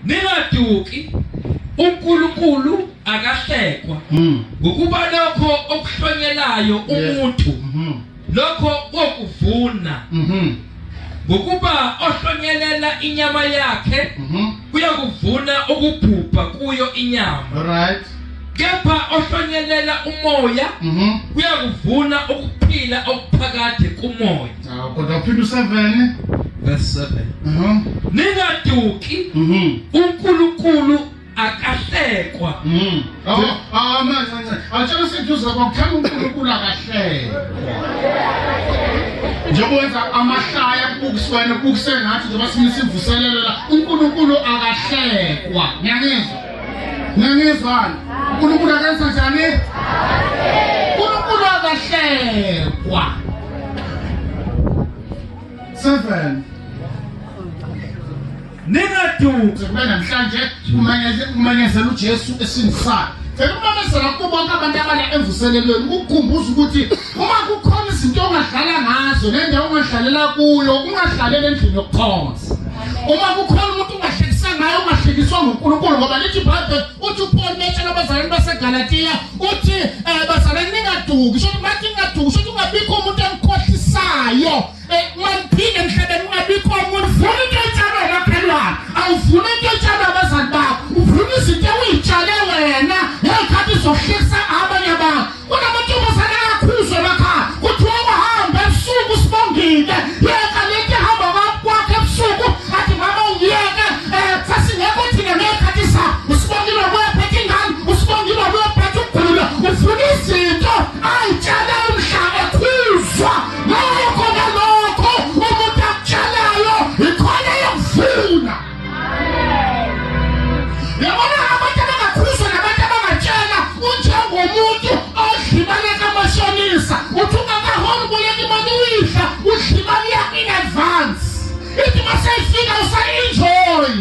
Ningaduki, uNkulunkulu akahlekwa. Ngokuba lokho okuhlonyelayo umuntu, lokho kokuvuna. Ngokuba ohlonyelela inyama yakhe, uyakuvuna ukubhubha kuyo inyama. All right. Kepha ohlonyelela umoya, uyakuvuna ukuphila okuphakade kumoya. Awu, kodwa uphinda u-7. Verse 7. Ningaduki, uNkulunkulu akahlekwa. Oh, ah, manje manje. Awutshela seduze kwakuthanda uNkulunkulu akahlekwa. Njengoba wenza amahlaya kubukiswene kubukise ngathi njengoba simisa imvuselelo la, uNkulunkulu akahlekwa. Ngiyangizwa. Ngiyangizwa. uNkulunkulu akenza njani? uNkulunkulu akahlekwa. 7. Ningaduki. Kube namhlanje kumenyezela uJesu esindisayo. Cela ukumemezela kubo bonke abantu abala emvuselelweni, ukukukhumbuza ukuthi uma kukhona izinto ongadlala ngazo nendawo ongadlalela kuyo, ungadlalela endlini yokukhonza. Uma kukhona umuntu ungahlekisa ngayo, ungahlekiswa nguNkulunkulu, ngoba lithi iBhayibheli, uthi uPaul metshela abazalwane baseGalatiya, uthi bazalwane ningaduki. Sho ukuthi mathi ningaduki, sho ukuthi ungabikho umuntu emkhohlisayo. Maniphinde emhlabeni ungabikho umuntu. Vuna into etshalwa umakhelwane, awuvuna into etshalwa abazali bakho, uvuna izinto oyitshale wena ngey'khathi zokuhlekisa abanye abantu. Kunamantombazane angakhuzwa emakhaya, kuthiwa uhambe ebusuku sibongile, yeka lento ehamba kwakhe ebusuku, athi mama ungiyeke. Sasingekho thina ngey'khathi zakho. Usibongile wabuyaphetha ingane, usibongile wabuyaphetha ukugula. Uvuna izinto ayitshale umhla ekhuzwa. Lokho nalokho umuntu akutshalayo ikhona yokuvuna. Yabona abantu abangakhuzwa nabantu abangatshela, unjengomuntu odla imali kamashonisa, uthi ungakaholi uboleka imali uyidla, udla imali yakho in advance, ithi maseyifika usa-enjoy.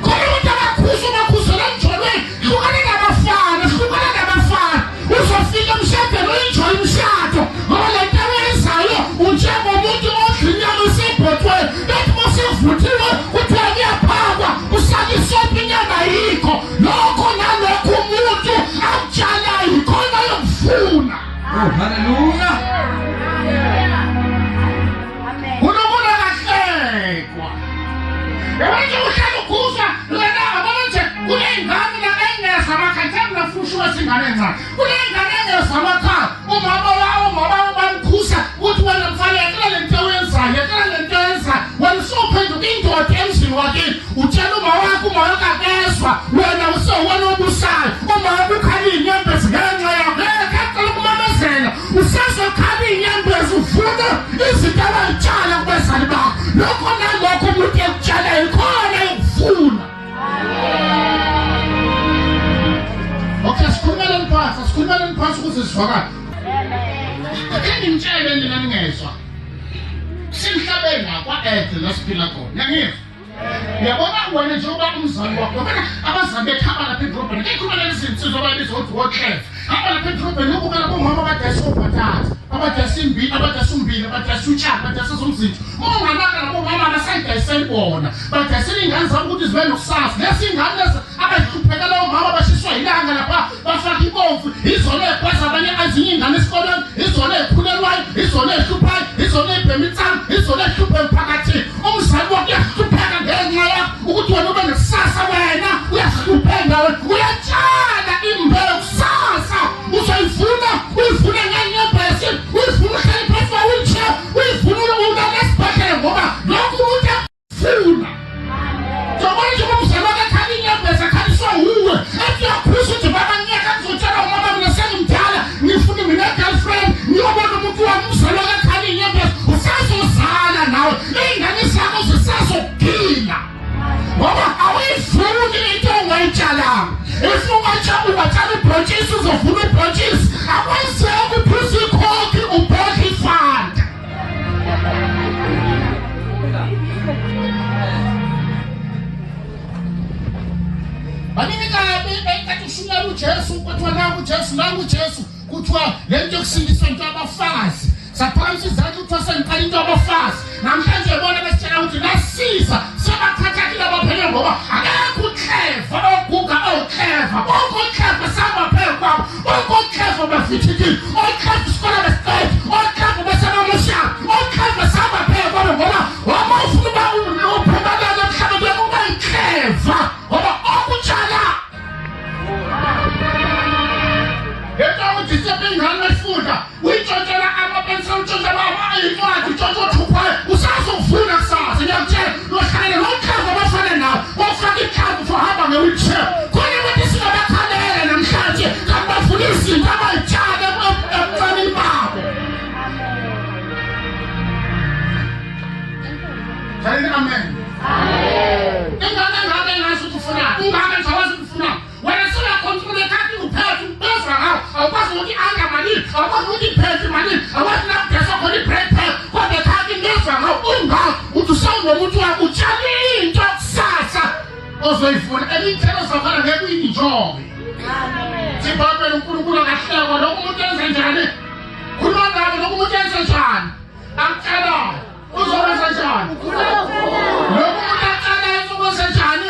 Khona umuntu akakhuzwa, umakhuzela emjolweni, hlukana nabafana, hlukana nabafana, uzofika emshadweni uyi-enjoy umshado, ngoba le nto oyenzayo unjengomuntu odla inyama esebhotweni, bethi masevuthiwe kuthiwa kuyaphakwa, kusala isopho, inyama yikho. Lokho nalokho umuntu akutshalayo yikhona yokuvuna. Oh, hallelujah. Unkulunkulu akahlekwa. Yabona nje uhlala ukhuzwa wena, yabona nje kuney'ngane la engeza amakhaya, ngingafuna usho ingane encane, kuney'ngane engeza amakhaya, umama wawo, umama wawo bamkhuza ukuthi wena mfana yekela le nto oyenzayo, yekela le nto oyenzayo, wena usuphenduka indoda emzini wakini, utshela uma wakho, uma wakho akezwa, wena usewena obusayo, uma wakho ukhala iy'nyembezi ngenxa yakho. Ngeke ukumemezela, usazokhala iy'nyembezi uvune izinto abayitshala kubazali bakho. Lokho nalokho umuntu ekutshala yikhona yokuvuna. Okay, sikhulumeleni phansi, asikhulumeleni phansi ukuze sizwakale. Ake ngimtshele nina ningezwa, simhlabeni la kwa-earth la siphila khona. Ngiyangizwa. Uyabona wena njengoba umzali wakho, yabona abazali bethu hamba lapha edrobheni, ke khona lezi zinsizwa abayibiza ukuthi wotlef, hamba lapha edrobheni ubukela bomama abadayisa obhatata, abadayisa imbila, abadayisa umbila, abadayisa utshani, abadayisa zomzinto. Uma unganaka labo mama abasayidayiseli bona, badayisela iy'ngane zabo ukuthi zibe nokusasa. Lezi iy'ngane lezi abahluphekela omama abashiswa yilanga lapha, bafake ibomvu, izona ey'gwaza abanye ezinye iy'ngane esikolweni, izona ey'khulelwayo, izona ey'hluphayo, izona ey'bhema insangu, izona ey'hlupha emphakathini. Umzali wakho uyahlupheka ngenxa yakho ukuthi wena ube nekusasa, wena uyahlupheka, wena uyatshala imbewu, kusasa uzoyivuna, uyivune ngenyembezi, uyivune uhleli phansi kwa-wheelchair, uyivune ulale esibhedlela, ngoba lokhu umuntu akufuna. Njengoba nje umzali wakhe akhala inyembezi, akhaliswa wuwe, ethi uyakhuza ukuthi baba ngiyeka ngizotshela umama, mina sengimdala, ngifuna mina girlfriend, ngiyobona umuntu wami. Umzali wakhe akhala inyembezi, usazozala nawe iy'ngane zakho zisazokugila, ngoba awuyivuni into ongayitshalanga. If ungatshala, ungatshala ibhontshisi, uzovuna ibhontshisi. Akwenzeki uphuza iKhoki ubhodla iFanta. Baningi kabi enkathi ushunyela uJesu, kwathiwa nangu uJesu, nangu uJesu, kuthiwa le nto yokusindiswa into abafazi. Saphakamisa izandla, kuthiwa sengiqala into abafazi. Namhlanje bona besitshela ukuthi nasiza sebathatha kulaba. ngoba akekho ukleva oguga okleva bonke okleva sihamba phezu kwabo bonke okleva bafithikile okleva isikole besiqeda okleva besemamushana okleva sihamba phezu kwabo ngoba wama ufuna uba uphumelela emhlabeni uba yikleva ngoba okutshala ngento ukuthi sebengane efunda uyitshontshela amapensela utshontshela incwadi utshontsha othukwayo usazovuna kusasa ngiyakutshela uyohlangana nokleva abafana nawe bofaka iklava ufohamba nge-wheelchair khona abantu singabakhalela namhlanje kanti bafuna izinto abayitshale ebuncanini babo. Thani amen. Ingane ngabe ngazi ukuthi ufunani, ungane nje awazi ukuthi ufunani. Wena suyakhontrola ekhati uphethe ubezwa ngawo, awukwazi ukuthi anga malini, awukwazi ukuthi iphethe malini, awukwazi la kugezwa khona i-break pad, kodwa ekhati ngezwa ngawo ungako uthi usawunomuntu wakho utshale into kusasa ozoyifuna emithelo zakhona ngeke uyi-enjoy. Sibhakele uNkulunkulu akahlekwa lokhu umuntu enze njani? Khuluma nawe lokhu umuntu enze njani? Akutshelayo uzokwenza njani? Lokhu umuntu akutshelayo uzokwenza njani?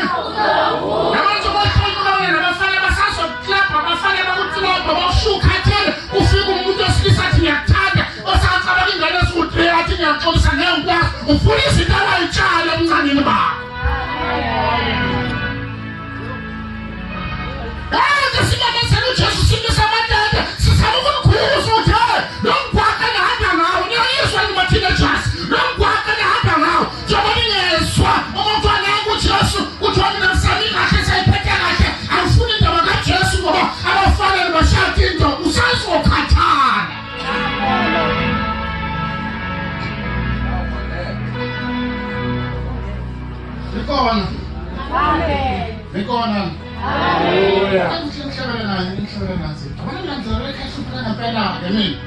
Namanje bohlonyulwane nabafana basazoklabha abafana bakuklabha bawushukhathele ufike umuntu wesilisa athi ngiyakuthanda osacabanga ingane eziwu-3 athi ngiyaxolisa ngeke ngikwazi ufuna izinto awayitshala ebuncanini bakho. Manje simamezela uJesu simisa amatende sizama ukumkhuza ukuthi hey lo mgwaqo enihamba ngawo niyayizwa yini ma-teenagers lo mgwaqo enihamba ngawo njengoba ningezwa umntwana uJesu kuthiwa mina ngisami kahle siyayiphethe kahle angifuni indaba kaJesu ngoba abafana nibashada into usazokhathala. Ikona. Amen. Ikona. Hallelujah. Ngihlabela naye, ngihlabela naye. Abona mina ngizalwe ekhaya hlupheka ngempela-ke mina.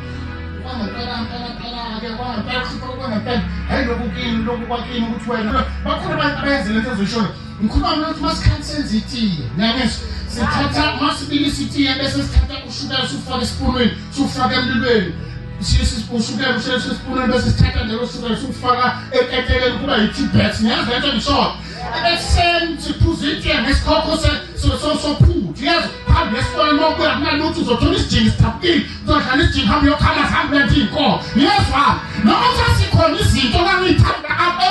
Kwangempela mpela mpela-ke kwangempela hlupheka kwangempela. Hayi lokhu kini lokhu kwakini ukuthi wena. Bakhona abantu abayenza lento ezoyishona. Ngikhuluma mina ukuthi masikhathi senza itiye. Niyangizwa? Sithatha masibilisa itiye bese sithatha ushukela siwufake esipunwini, siwufake emlilweni. Ushukela ushukela esipunwini bese sithatha lelo shukela siwufaka eketeleni kuba yi-tea bags. Niyazi lento engishoyo? Ekuseni siphuza itiye ngesikhokho sophuthu. Yazi phambi esikoleni uma ubuya kunalutho uzothola isijingi sithaphukile uzodlala isijingi hambe uyokhama zihambe ulethe iy'nkomo. Niyezwa? Noma sasikhona izinto okangiyithanda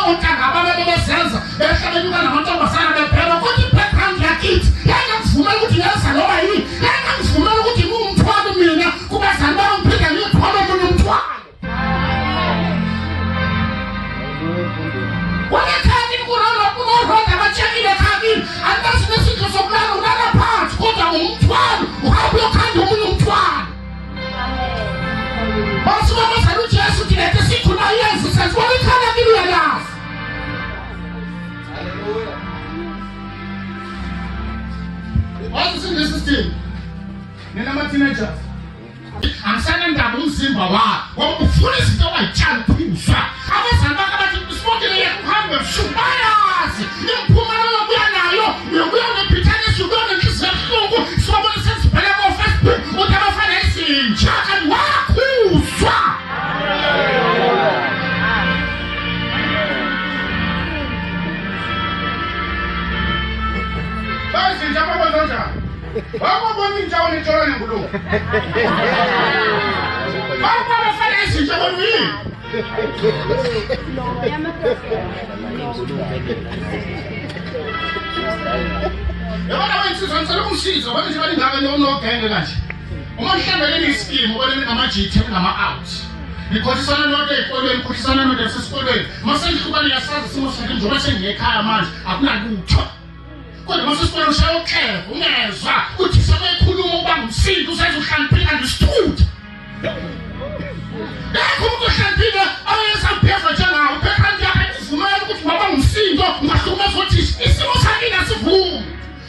ontanga ababe bezenza behla benyuka namantombazana bebhema kodwa i-background yakithi yayingangivumela ukuthi ngenza noma yini, yayingangivumela ukuthi ngiwumthwalo mina kubazali bami ngiphinde ngiyithwale omunye umthwalo. Kwanekhaya kunoronda abatshekile ekhaya kini anikazi nesindlu sokulala ulala phansi kodwa ngumthwalo uhambe uyokhanda omunye umthwalo. Basibabazala uJesu thina lento esikhuluma yenza sense kodwa ikhala kini uyalazi. Wazi isingisi sithini? Nina ama-teenagers angisanendaba umzimba wakho ngoba ufuna izinto owayitshala uphuzwa abazali bakho abathi sibongile yeka uhambe ebusuku bayazi imiphumela oyobuya nayo uyobuya nebhithanisi uyobuya nenhliziyo ebuhlungu sibabone sesibhele ko-Facebook ukuthi abafana izinja kanti wakhuzwa. Bayizinja bakwenza njani? Bakubona inja wena itshola nengulube. Bakubona abafana izinja bona uyini? Yabona wena insizwa ngicela ungisize ngoba nje balingaka nogenge kanje. Uma nihlangene nisikimu ubona ningama-GT ningama-out. Nikhohlisana nodwa ey'kolweni, nikhohlisana nodwa nasesikolweni. Uma senihlukane niyasazi isimo sakhe njengoba sengiyekhaya manje akunalutho. Kodwa uma usesikolweni ushaya ukleva ungezwa uthisha mayekhuluma ukuba ngumsindo usenza uhlaniphile kanti usithutha. Akekho umuntu ohlaniphile oyenza njengawe background yakhe ikuvumela ukuthi ungaba ngumsindo ungahlukumeza othisha isimo sakini asivumi.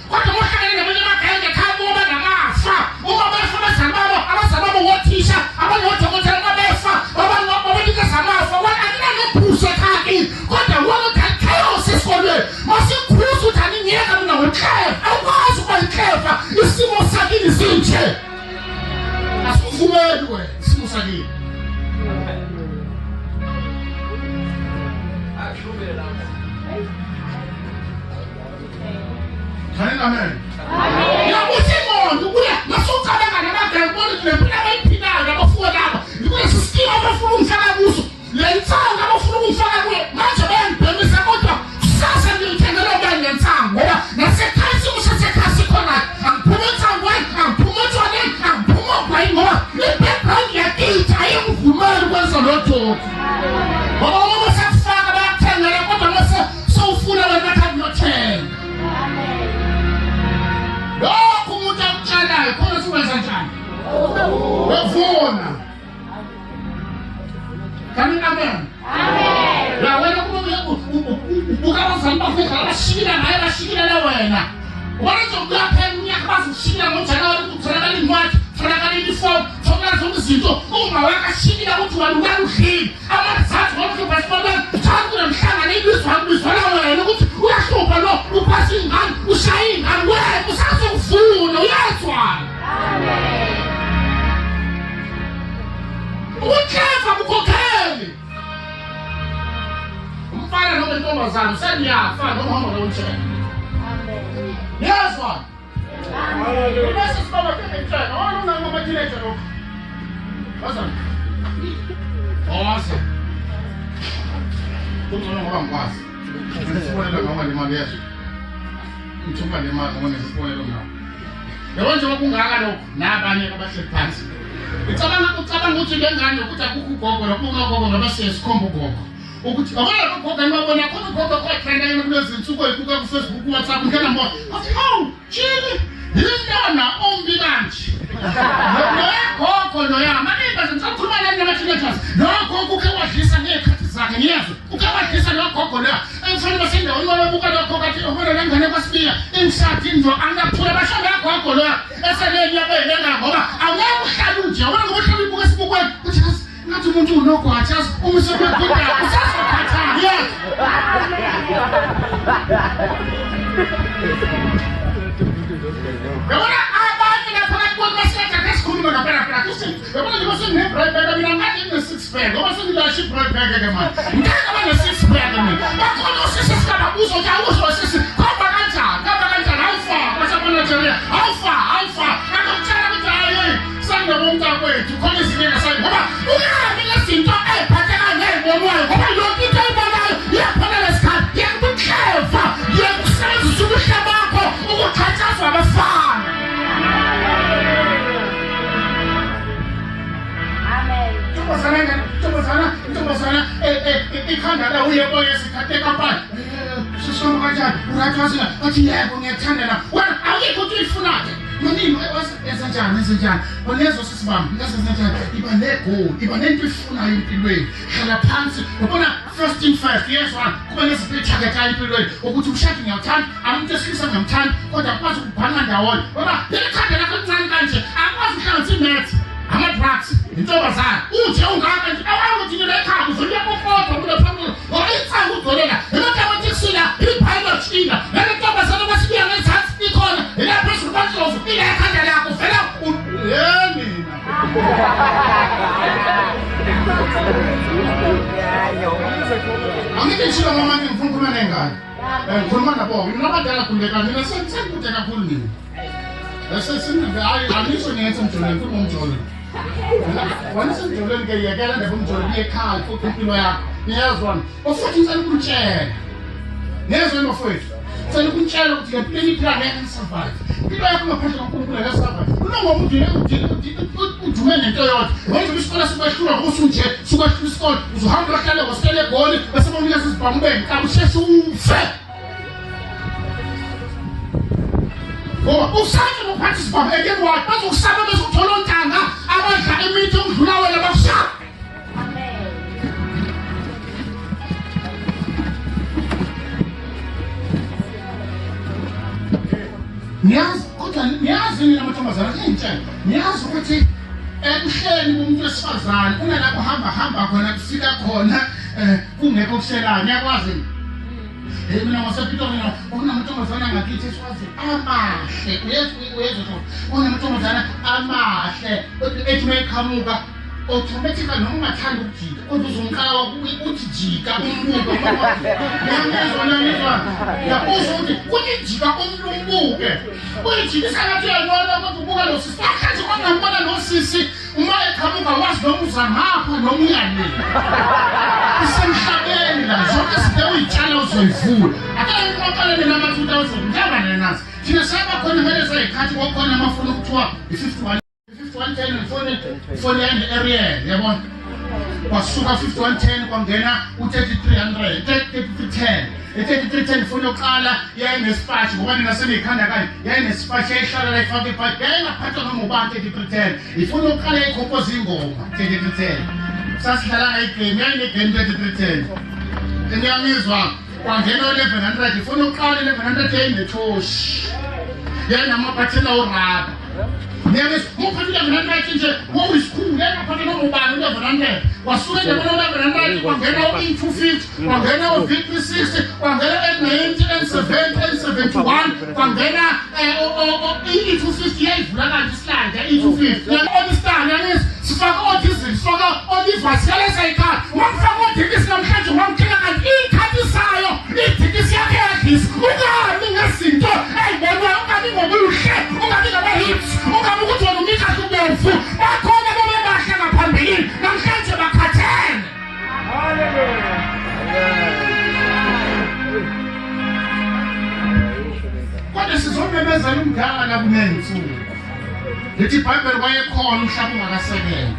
Kodwa uma uhlangene nabanye amagenge ekhaya kuba namafa uma befa abazali babo abazali babo wothisha abanye odokotela uma befa babanikeza amafa akunanophuso ekhaya kini kodwa wona udala chaos esikolweni masikhuza ukuthi aningiyeka mina ngokleva awukwazi ukuba yikleva isimo sakini sinje Asikuvumeli wena isimo sakini. Amen, amen. Yabuthi ingqondo kuya masucabanga nabagaya ubona ukuthi lempilo abayiphilayo labafuwa laba kulesi skimu abafuna ukungifaka kuso, le nsangu abafuna ukungifaka kuyo manje bayangibhemisa, kodwa kusasa ngiyithengela ubani le nsangu, ngoba nasekhaya isimo sasekhaya sikhona, angiphuma ensangweni, angiphuma otshwaleni, angiphuma ogwayini, ngoba i-background yakithi ayingivumeli ukwenza lo doti. Ngoba uma sekufaka bayakuthengela, kodwa mase sewufuna wena bathi akuyothenga. Lokhu umuntu akutshalayo khona sukwenza njani? Uyakuvuna. Kani amen. Amen. La wena ubuka abazali bakho abashikila ngaye, bashikilela wena. Ubona nje kuyaphela unyaka bazokushikila ngoJanuwari, kutholakala incwadi, kutholakala inifomu, kutholakala zonke izinto. Uma wakashikila ukuthi wena ukaludlile ama-results ngokuhlupha esikolweni, uthanda kunemhlangano ibizwa kubizwana wena ukuthi uyahlupha lo, uphasa iy'ngane, ushaya iy'ngane, wena usazokuvuna, uyezwana. Ukukleva kukhokheli. Umfana noma intombazane seniyafa noma uhamba nontshela. Yezwa. Bese sibaba ke ngitshela, wona unanga ama-teenager lokho. Bazana. Oza. Kungcono ngoba ngikwazi. Ngisibonelo ngoba nemali yezwe. Ngithuka nemali ngoba nesibonelo ngawo. Yabo njengoba kungaka lokho nabanye abahleli phansi. Ucabanga ukuthi le ngane ukuthi akukho ugogo lokho unogogo ngoba siyesikhomba ugogo. Ukuthi yabona lo gogo enibabona khona ugogo otrenda yena kulezi nsuku oyibuka ku-Facebook, WhatsApp, ngena mbona. Athi hawu, tshini, yintona ombi kanje. Loya gogo loya, maningi ngisakhuluma nani nama-teenagers. Loya gogo uke wadlisa ngey'khathi zakhe, ngiyezwa. Uke wadlisa loya gogo loya. Emfanele basendaweni babebuka loya gogo athi ubona le ngane kwaSibiya ingishadi nje angathula basho loya gogo loya eseneminyaka eyinenga ngoba angeke uhlale unje. Yabona ngoba uhlale uyibuka esibukweni uthi yazi ngathi umuntu unogwaja yazi uma usekwegudala usazokhathana yezwa. Yabona abanye lapha bathi baseja kesikhuluma ngempela phela yabona njengoba sengine-bread bag mina ngathi ngine-six pack ngoba sengilasha i-bread bag ke manje ngeke ngaba ne-six pack mina. Bakhona osisi esikababuzo ukuthi awusho osisi khomba kanjani, khomba kanjani, awufa basabonigeria, awufa, awufa akakutshela ukuthi hayi senginobo mntakwethu khona izinto engasayi ngoba ungabi nezinto ey'phathekayo ney'bonwayo ngoba yonke into oyibonayo iyaphela lesikhathi. Yekuhleva, yekusebenzisa ubuhle bakho ukuxhatshazwa abafana. Ntombazana ngane, ntombazana, ntombazana, ikhanda la uyeboya isikhathi enkampani. Sisoma kanjani? Urathi wasina, wathi yebo ngiyakuthanda la. Wena awukho into oyifuna-ke. Manini yenza njani, yenza njani? Wena sisi bami, yenza njani? Iba ne-goal, iba nento oyifunayo empilweni. Hlala phansi, ubona first thing first, yezwa kuba nezinto ey'thakethayo empilweni ukuthi umshado ngiyawuthanda, umuntu wesilisa ngiyamthanda, kodwa akukwazi ukubhanqa ndawonye. Ngoba leli khanda lakho elincane kanje, akukwazi ukuhlanganisa i-maths, ama-drugs, intombazane. Uthe ungaka nje, awazi ukuthi ngile ekhaya uvele uyakokotha kule phambili. Ngoba insangu ugcwele la, i-mathematics ila, i-biology ila, nale ntombazane basibuya ngezansi ikhona, ila phezulu kwaNdlovu, ila ekhanda lakho, vele ye mina. Angithi ngishilo mama ngifuna ukukhuluma nengane. Ngikhuluma nabo, mina abadala khululeka mina sengikude kakhulu mina. Hayi angisho ngenze emjolweni, ngikhuluma umjolo. Wena usemjolweni ke yekela ndaba umjolo uye ekhaya futhi impilo yakho. Niyezwa? Bafowethu ngicela ukunitshela. Niyezwa bafowethu? Ngicela ukunitshela ukuthi le mpilo eniphila ngeke nisurvive. Impilo yakho ngaphandle kaNkulunkulu ngeke survive. Unongoba udume nento yodwa. Manje isikole sikwehlula ngoba usunje, sikwehlula isikole, uzohamba uyohlala ehostela eGoli bese bawunikeza izibhamu ube yinkabi usheshe ufe. Ngoba usathi ngokuphatha isibhamu ekeni wakhe bazokusaba bezothola ontanga abadla imithi okudlula wena bakushaya. Niyazi kodwa niyazi nina amantombazane ngiyintshela niyazi ukuthi ebuhleni bomuntu wesifazane kunalapho hamba hamba khona kufika khona kungekho kuhlelana niyakwazi. Mina ngasePitoli kunamantombazane angakithi eSwazini amahle, uyezwa uyezwa kunamantombazane amahle ethi mayiqhamuka Automatically noma ungathanda ukujika kodwa uzomqala uthi jika umbuke ngiyangizwa nangizwa ngiyakuzwa ukuthi kuthi jika umuntu umbuke uyijikisa ngathi uyalona kodwa ubuka lo sisi akhathi kwangambona lo sisi uma eqhamuka wazi noma uza ngapha noma uyale isemhlabeni la zonke izinto uyitshala uzoyivula ake ngixoxele mina ama-2000 njengoba nenazi thina sabakhona ngalezo y'khathi kwakhona amafoni okuthiwa i-51 5110 ifoni yayine-ariel yabona kwasuka 5110 kwangena u-3300 3310 i-3310 ifoni yokuqala yayinesipatshi ngoba nina seniyikhanda kanje yayinesipatshi yayihlala la ifake ipatshi yayingaphathwa noma ubani 3310 ifoni yokuqala yayikhompoza ingoma 3310 sasidlala ngayigame yayinegame 3310 eniyangizwa kwangena u-1100 ifoni yokuqala 1100 yayinethoshi yayinamabhathela orabha Ngiyakuphatha u-1100 nje wawuyisikhulu engaphatha noma ubani u-1100 wasuka endaweni u-1100 kwangena u-E250 kwangena u-V360 kwangena N90 N70 N71 kwangena i-E250 yayivula kanje islide E250 yabona yangithi sifaka o-diesel sifaka o-livers yalesa ikhadi wamfaka odikisi namhlanje wamkhela kanti iy'khathi sayo idikisi yakhe yadlisa ungabi ngezinto ey'bonwayo ungabi ngobuhle ungabi ngama-hips ungabi ukuthi wena umikahle ubomvu bakhona babebahle ngaphambilini namhlanje bakhathele kodwa sizomemezela umdala kuney'nsuku lithi ibhayibheli wayekhona umhlaba ungakasekelwa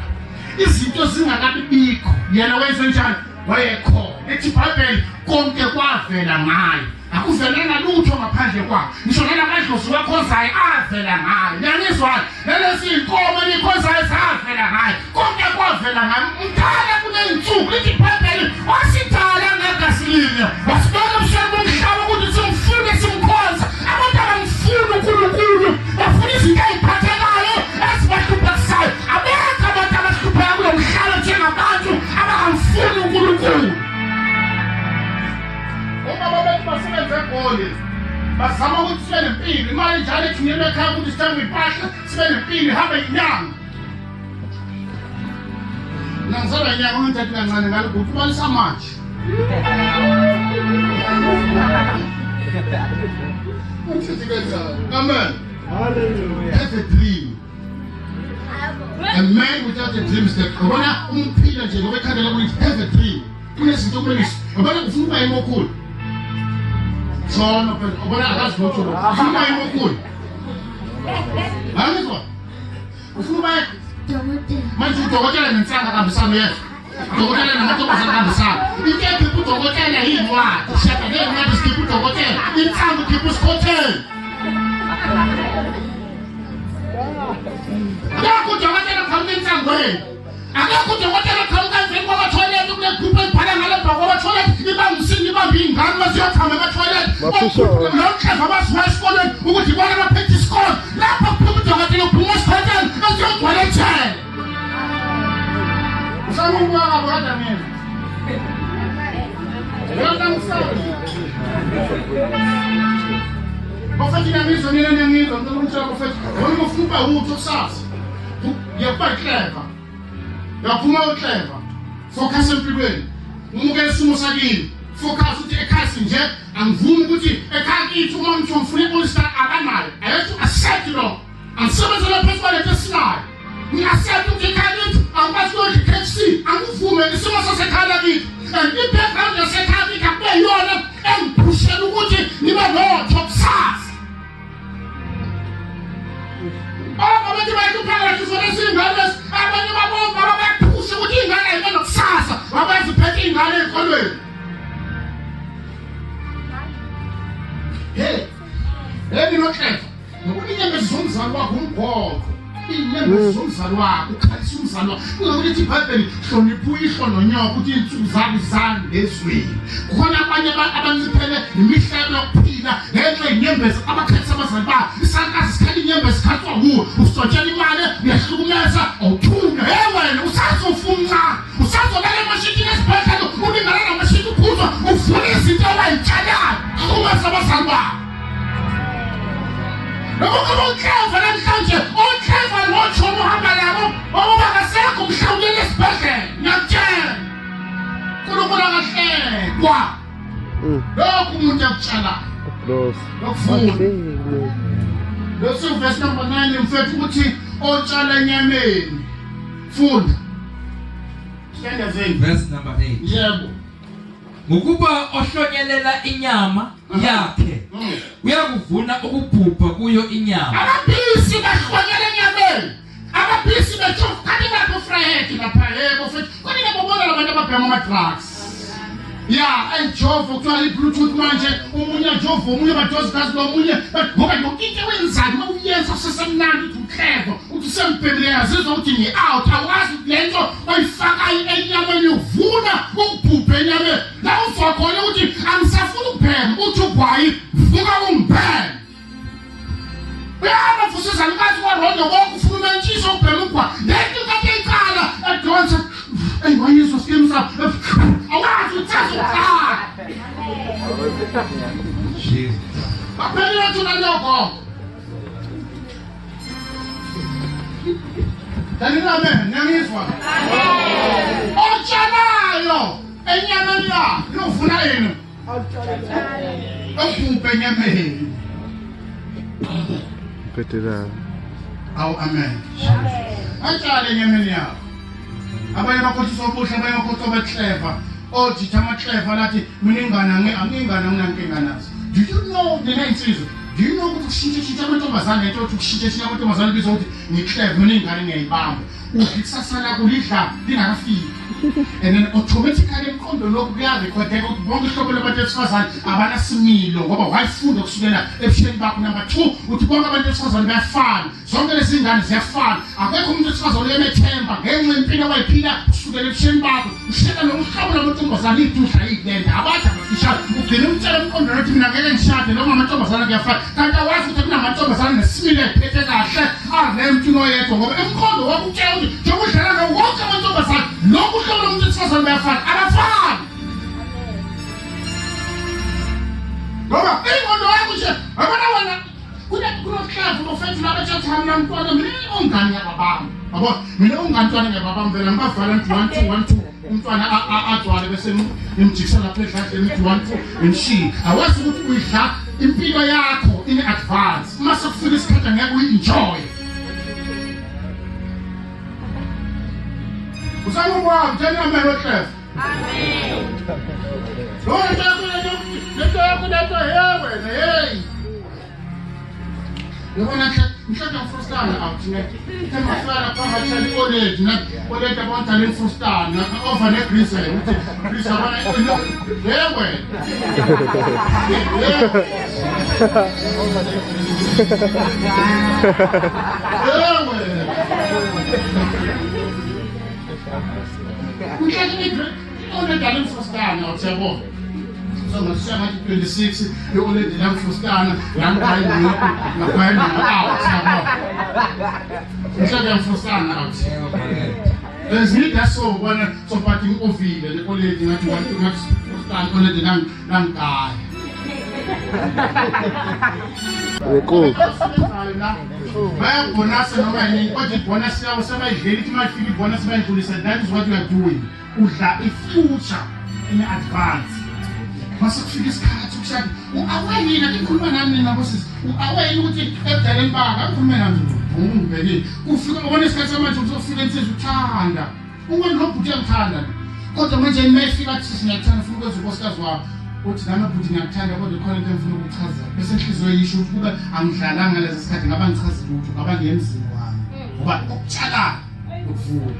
izinto zingakabibikho yena wenze njani wayekhona lithi ibhayibheli konke kwavela ngayo akuvelanga lutho ngaphandle kwakhe ngisho nalamadlozi wakhonzayo avela ngayo niyangizwana nalezi iy'nkomo enikhonzayo zavela ngayo konke kwavela ngayo mdala kuney'nsuku lithi ibhayibheli wasidala ngegasi linye wasibeka ebusweni bomhlaba ukuthi simfune simkhonze abantu abamfuni unkulunkulu bafuna izinto ey'phathekayo ezibahluphekisayo abekho abantu abahlupheka kulo mhlaba njengabantu abangamfuni unkulunkulu Obaba bethu basebenza eGoli bazama ukuthi sibe nempilo imali njalo ethunyelwe ekhaya ukuthi sithenge impahla sibe nempilo ihambe inyanga mina ngizoba inyanga ungithathi kancane ngale ukuthi ubalisa manje Uthi kanjani amen hallelujah have a dream a man without a dream is dead ubona umphila nje ngoba ekhanda lakho lithi have a dream kunezinto okumele ubona ufuna ukuba yimi okhulu sono phela ubona akazi lutho lo ufuna ukuba yimi okhulu angizwa ufuna ukuba manje udokotela nensanga kuhambisana uyezwa udokotela namantombazane kuhambisana into ekhipha udokotela yiy'ncwadi shada ney'ncwadi zikhipha udokotela insangu ukhipha usikhotheni akekho udokotela qhamuka insangweni akekho udokotela qhamuka emveni kwamathoyilethi kule group elibhala ngale mva kwamathoyilethi ibangumsini ibambe iy'ngane maziyothama emathoyilethi nomhleva abaziwa esikolweni ukuthi ibona abaphethe isikole lapho kuphuma udokotela uphuma usikhotheni esiyogcwala ejele usamubuka kabo kade mina Bafethu niyangizwa nina niyangizwa ngicela ukutshela bafethu noma ufuna ukuba wutho kusasa ngiyakuba clever uyaphuma uclever focus empilweni umukele isimo sakini focus ukuthi ekhaya sinje angivumi ukuthi ekhaya kithi uma ngithiwa ngifuna i-all-star abanayo ayethu accept lo angisebenzele phezu kwalento esinayo ngingasethi ukuthi ekhaya kithi angikwazi ukudla i-KFC angivume isimo sasekhaya lakithi and i-background yasekhaya kithi akube yiyona engiphushela ukuthi ngibe notho kusasa Baba bathi bayihlupheka kahle lezi ingane abanye babomba bayaphusha ukuthi ingane ayibe nokusasa wabaziphethe ingane ezikolweni hey hey ninoxefa ngokuthi inyembezi zomzali wakho umgoqo inyembezi zomzali wakho ukhalisa umzali wakho kungokuthi ibhayibheli hlonipha uyihlo nonyoko ukuthi iy'nsuku zakho zande ezweni kukhona abanye abanciphele imihlelo yokuphila ngenxa yey'nyembezi abakhalisa abazali babo isalukazi sikhala inyembezi sikhathwa nguwe usitshotshela imali uyahlukumeza awuthunywa he wena usazofunca usazolala emashitini esibhedlela ulingana namashiti uphuzwa uvuna izinto abayitshalayo hlukumeza abazali babo Lokho kube uClever namhlanje, oClever noJomo uhamba nabo, ngoba kasekho mhlawumbe uNkulunkulu akahlekwa. Lokhu umuntu akutshalayo lokufuna. Leso verse number 9 mfethu ukuthi otshala enyameni. Funda. Verse number 8. Yebo. Ngokuba ohlonyelela inyama yakhe uyakuvuna ukubhubha kuyo inyama. Abaphisi bahlonyela enyameni. Abaphisi bethu kanti lapho Friday lapha yebo futhi kanti nabobona labantu ababhema ama drugs. Ya, enjovo kuthiwa i-bluetooth manje omunye ajovo omunye badosa gazi nomunye ngoba yonke into oyenzayo uma uyenza usesemnandi uthi uhleko uthi usembhemile yazizwa ukuthi ngi-out awazi le nto oyifakayo enyameni uvuna ukubhubha enyameni la uzwa khona ukuthi angisafuni ukubhema uthi ugwayi vuka ungibheme. Uyahamba futhi izalukazi kwarondo konke ufuna umentshiso ubhema ugwayi le nto kade iqala edonsa eyi wayizwa sikimu sakho awazi ukuthi azoqala. Baphelile thina leyogogo. Dalila amen, niyangizwa? Otshalayo enyameni yakhe uyovuna yini? Okubhubha enyameni. Awu amen. Atshale enyameni yakhe. Abanye bakhohliswa ubuhle, abanye bakhohliswa abakleva. Ojitha amakleva lathi mina ingane angingane anginankinga nazo. Do you know nina insizwa? Do you know ukuthi kushintsha amantombazane lento ukuthi kushintsha amantombazane bizwa ukuthi ngikleva mina ingane ngiyayibamba. Udla ikusasa lakho lidla lingakafiki. And then automatically emqondo lokhu kuyarekhodeka ukuthi bonke ihlobo labantu besifazane abanasimilo ngoba wayifunda kusukela ebusheni bakho. Number 2 uthi bonke abantu besifazane bayafana. Zonke lezi ngane ziyafana. Akekho umuntu wesifazane oyemethemba ngenxa yempilo awayiphila kusukela ebusheni bakho. Ushela lo mhlobo lamantombazane idudla ilenda abathi abafishane. Ugcina umtshela emqondweni ukuthi mina ngeke ngishade noma amantombazane kuyafana. Kanti awazi ukuthi kunamantombazane nesimilo ephethe kahle anemntwini oyedwa ngoba emqondo wakho utshela ukuthi njengoba udlala ngawo wonke amantombazane lokhu uhlobo lomuntu wesifazane bayafana. Abafani. Ngoba ingqondo yakho nje yabona wena kunokuhlavu bafethu laba tshathi hami namntwana mina ungane yababami. Yabo mina ungantwana ngiyababami vele ngibavala ngithi 1 2 1 2 umntwana agcwale bese ngimjikisa lapha edladleni ngithi 1 2 ngimshiye. Awazi ukuthi uyidla impilo yakho in advance. Uma sekufika isikhathi angeke uyi-enjoy. Usangubona tshela mina ohleva. Amen. Lento yakho lento wena hey. Yabona mhlawumbe ngifrustana out ne. Emafana phakathi oledi ne. Oledi abantu alifrustana over ne grease uthi grease yabona yebo wena. Yebo. Mhlawumbe oledi alifrustana out yabo. So ngasisha ngathi 26 i-oledi lamfrustana lamkhayini ngakhayini out yabo. Mhlawumbe ngifrustana out. There's so bona so but ngiovile le oledi ngathi ngathi frustana oledi nangigaya. Bayabonasa noma yini kodwa ibonus yabo sebayidlela ithi mayifika ibonus bayidlulisa. That is what you are doing. Udla i-future in advance. Mase kufika isikhathi ukushada uawayini ngikhuluma nani nina bosisi uawayini ukuthi ebudaleni bakhe angikhulume nami ngibhekile ufika ubona isikhathi samanje uzofika insizwa uthanda ubona lo bhuti uyangithanda kodwa manje mayifika athi sisi ngiyakuthanda ufuna ukwenza unkosikazi wakho uthi nami bhuti ngiyakuthanda kodwa khona into engifuna ukuchaza bese inhliziyo yisho ukuthi kube angidlalanga ngalezi sikhathi ngaba ngichazi lutho ngaba ngiyemzini wami ngoba okutshala ukuvula.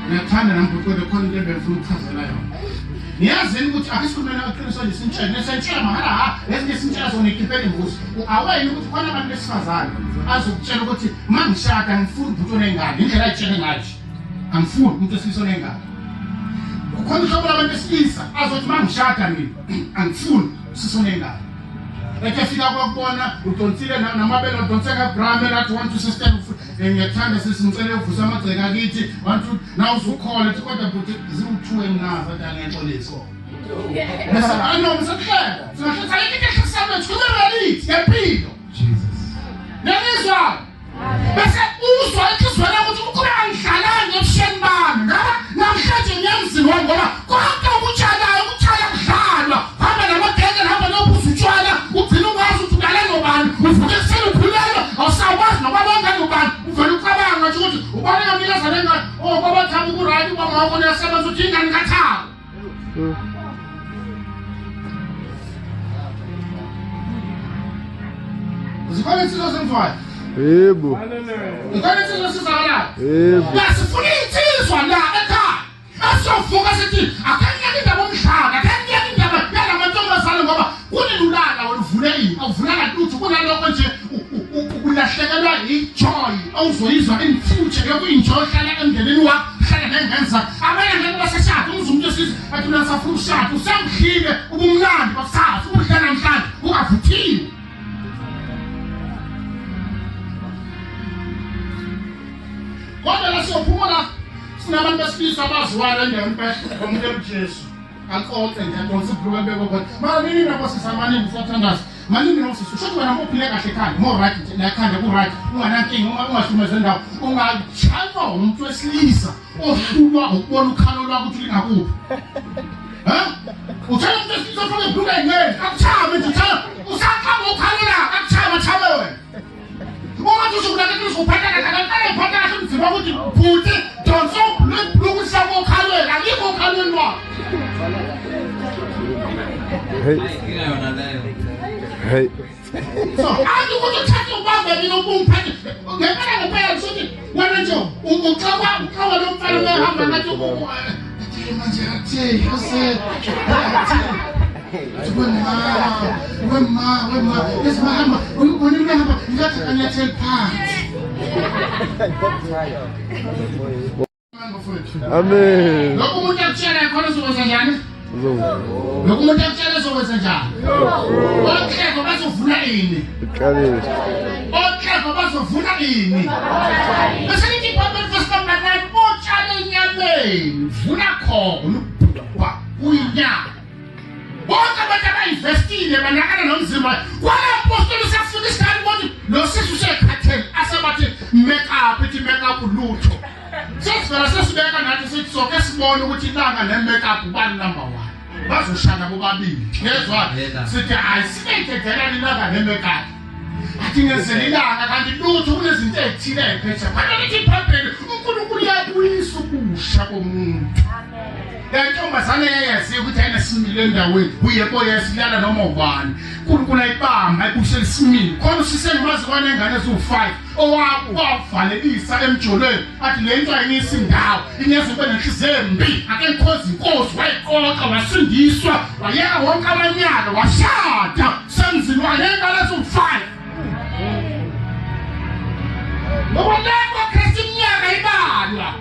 Ngiyathanda nami bhuti kodwa khona into ebengifuna ukuchazela yona. Ngiyazini ukuthi ake sikhulume iqiniso nje sinitshele nesentshela mahhala ha lezinye sintshela zona ikhiphela imbuzi. Awayini ukuthi khona abantu besifazane azokutshela ukuthi uma ngishada angifuni ubhuti onengane indlela ayitshele ngayo nje. Angifuni umuntu wesilisa onengane. Kukhona uhlobo labantu besilisa azothi uma ngishada mina angifuni usisi onengane. Ethi efika kwakubona udonsile namabele udonse kaBraham lathi 1 2 system ngiyakuthanda sisi ngicela uvusa amagceke akithi 1 2 naw uzukhola ethi kodwa bhuti ziwu-2 enginazo athi angiyaxolisa. Bese ano msekuhleka singahleka into ehlukisayo sikhuluma reality ngempilo. Jesus. Niyangizwa? Amen. Bese uzwa enhliziyweni ukuthi ukuba angidlalanga ebusheni bami ngaba namhlanje ngiyemzini wami, ngoba konke okutshalayo ukutshala kudlalwa. Hamba namagenge, hamba nophuza utshwala, ugcina ungazi ukuthi ulale nobani, uvuke ekuseni ukhulelwe, awusakwazi noba bonke nobani. Uvele ucabanga nje ukuthi ubani ngamnikeza lengane. Oh, baba Thabo ku-right, ubaba wakho uyasebenza, uthi ingane kaThabo. Zikhona insizwa ezimzwayo? Yebo. Zikhona insizwa esizakalayo? Yebo. Nasifuna insizwa la ekhaya. Asovuka sithi akanyaka indaba omdlalo, akanyaka indaba yalamantombazane, ngoba kunelulala wena uvule ini, awuvulanga lutho kunalokho nje ulahlekelwa i-joy awuzoyizwa in future yoku-enjoy. Hlala emndenini wakho, hlala ney'ngane zakho. Abanye ngeke baseshada, umze umuntu wesilisa athi mina safuna ukushada, usengidlile ubumnandi bakusasa, ukudla namhlanje kungavuthiwe. Kodwa la siyophumula sinabantu besilisa abaziwayo endaweni, behle bamukela uJesu, aqoqe nje, adonse ibhuluku alibeke khona. Mara nini nabo sisamanini siyathandaza manini nabo sisi. Usho ukuthi wena uphile kahle ekhanda, more right nje la ekhanda ku-right, unganankinga, ungahlumeze ndawo, ungachaywa umuntu wesilisa ohlulwa ukubona ukhalo lwakho ukuthi lingakuphi. Ha, utshela umuntu wesilisa ofake ibhuluku ey'ncane akuchame nje, utshela usaqamba ukhalo lakho akuchame, achame wena. Ungathi usukunakekela uzuphatha kahle, akaqale uphatha kahle umzimba ukuthi bhuti donsa ibhuluku uhlaba okhalweni, alikho okhalweni lwakho. Hey. Inkinga yona leyo. Hey. So athi ukuthi uthathe ubambe mina ubungiphathe ngempela ngempela, kusho wena nje uxakwa uxakwa lo mfana mehamba ngathi athi manje athi yose athi wema wema wema esihamba ubona imehamba ngathi anyathele phansi. Amen. Lokhu umuntu akutshela khona uzokwenza njani? Uzovuna. Lokhu umuntu akutshela uzokwenza njani? Okleva bazovuna ini? Uqalile. Okleva bazovuna ini? Bese lithi iBhayibheli verse number 9, otshala enyameni vuna khona ukubhubha kuyinyama. Bonke abantu abainvestile banakana nomzimba kwala mpostoli, usafika isikhathi ukuthi lo sisi usekhathele, asebathi make up, ithi make up lutho. Sesivela sesibeka nathi sithi soke sibone ukuthi ilanga ne-make up ubani number one, bazoshana bobabili ngezwa. Yena. Sithi hayi, sibeyidedela ilanga ne-make up, athi ngenzela ilanga kanti lutho, kunezinto ey'thile ey'phethe. Kodwa lithi iBhayibheli uNkulunkulu uyabuyisa ubusha komuntu. Le ntombazane yayaziyo ukuthi ayinesimilo endaweni, uyebo yesilala noma ubani, uNkulunkulu ayibamba ayibuyisele isimilo. Khona usisengamazi kwanengane eziwu-5 owavalelisa emjolweni, athi le nto ayinisi indawo, inyenza ube nenhliziyo embi, ake ngikhoze inkosi. Wayiqoqa, wasindiswa, wayeka wonke amanyala, washada semzini wakhe nengane eziwu-5. Ngoba le kwaKristu iminyaka ibalwa,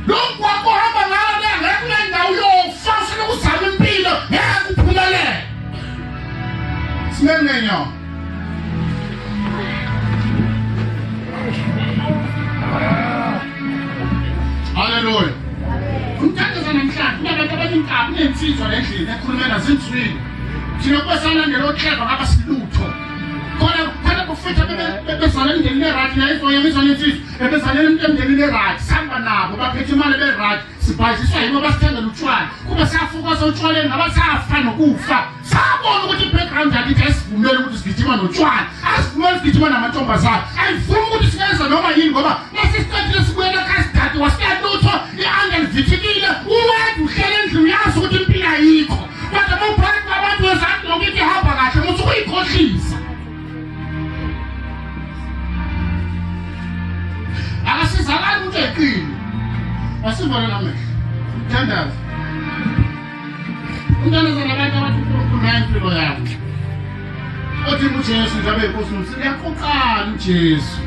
lo mgwaqo ohamba ngawo le ngeke kule ndawo uyofa, usuke uzama impilo ngeke uphumelele. Simeme ngenyawo. Haleluya. Umthandazo namhlanje kunabantu abaninkabi nensizwa le ndlini ekhulumela zinzwini. Thina kuba salandela okleva ngaba silutho. Khona khona kufitha bezala emndenini e-right, nayo izoyemizwa nensizwa ebezalele umuntu emndenini e-right, sihamba nabo baphethe imali be-right, sibhayisiswa yibo, basithengela utshwala, kuba siyafokosa utshwaleni ngaba safa nokufa. Sabona ukuthi i-background yakithi ayisivumeli ukuthi sigijima notshwala, ayisivumeli sigijima namantombazane, ayivumi ukuthi singenza noma yini, ngoba nasisiqedile sibuyela ekhaya sidade wasinalutho, i-angel vithikile, uwedwa uhlele endlini, uyazi ukuthi impilo ayikho. Kodwa uma uphakathi kwabantu wezanti yonke into ihamba kahle, muthi ukuyikhohlisa. Akasizakali umuntu eqile. Asivale namehlo, thandaza. Umntanaza nabantu abathi uNkulunkulu naye impilo yabo, othi uJesu nje abe yinkosi nomsini, uyaqoqana uJesu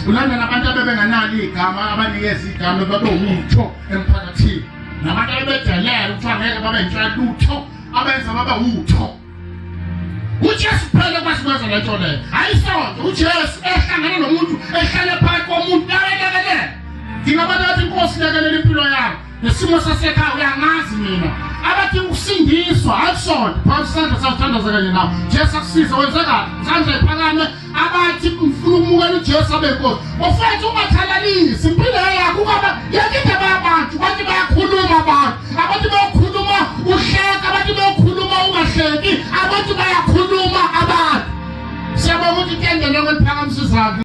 ulandela abantu abebenganalo igama, abanikeza igama, babe wutho emphakathini, nabantu abebedelela kuthiwa ngeke babe yintsha lutho, abenza baba wutho. UJesu kuphela kwazi kwenza le nto leyo, ayisonto. UJesu ehlangana nomuntu, ehlale phakathi komuntu, nalekelele. Thina abantu abathi inkosi lekelela impilo yami nesimo sasekhaya, uyangazi mina, abathi ukusindiswa akusonto. Phakathi isandla sawuthandaza kanye nawo, Jesu akusize wenze kahle, isandla iphakame. abathi ngifuna ukumukela uJesu abe inkosi. Bafethu ungathalalisi impilo yakho ungaba yonke indaba yabantu abantu bayakhuluma abantu abantu bayakhuluma uhleka abantu bayakhuluma ungahleki abantu bayakhuluma abantu. Siyabonga ukuthi itende lonke liphakamisa izandla.